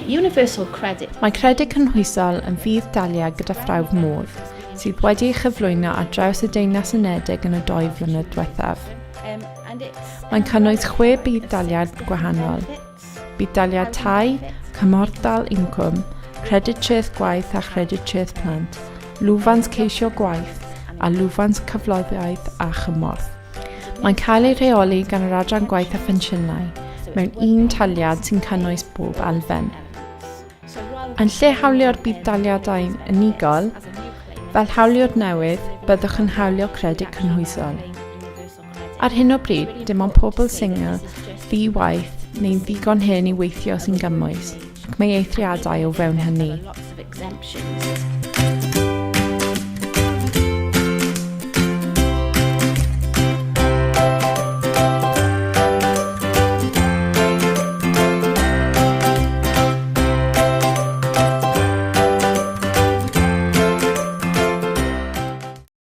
Universal Credit. Mae Credyd Cynhwysol yn fudd-daliad gyda phrawf modd, sydd wedi ei chyflwyno ar draws y Deyrnas Unedig yn y doi flynedd diwethaf. Mae'n cynnwys chwe budd-daliad gwahanol, budd-daliad tai, cymhorthdal incwm, credyd treth gwaith a chredyd treth plant, lwfans ceisio gwaith, a lwfans cyflogaeth a chymorth. Mae'n cael ei rheoli gan yr Adran Gwaith a Phensiynau mewn un taliad sy'n cynnwys bob elfen. Yn lle hawlio'r budd-daliadau'n unigol, fel hawliwr newydd, byddwch yn hawlio Credyd Cynhwysol. Ar hyn o bryd, dim ond pobl sengl, ddi-waith neu'n ddigon hen i weithio sy'n gymwys, ac mae eithriadau o fewn hynny.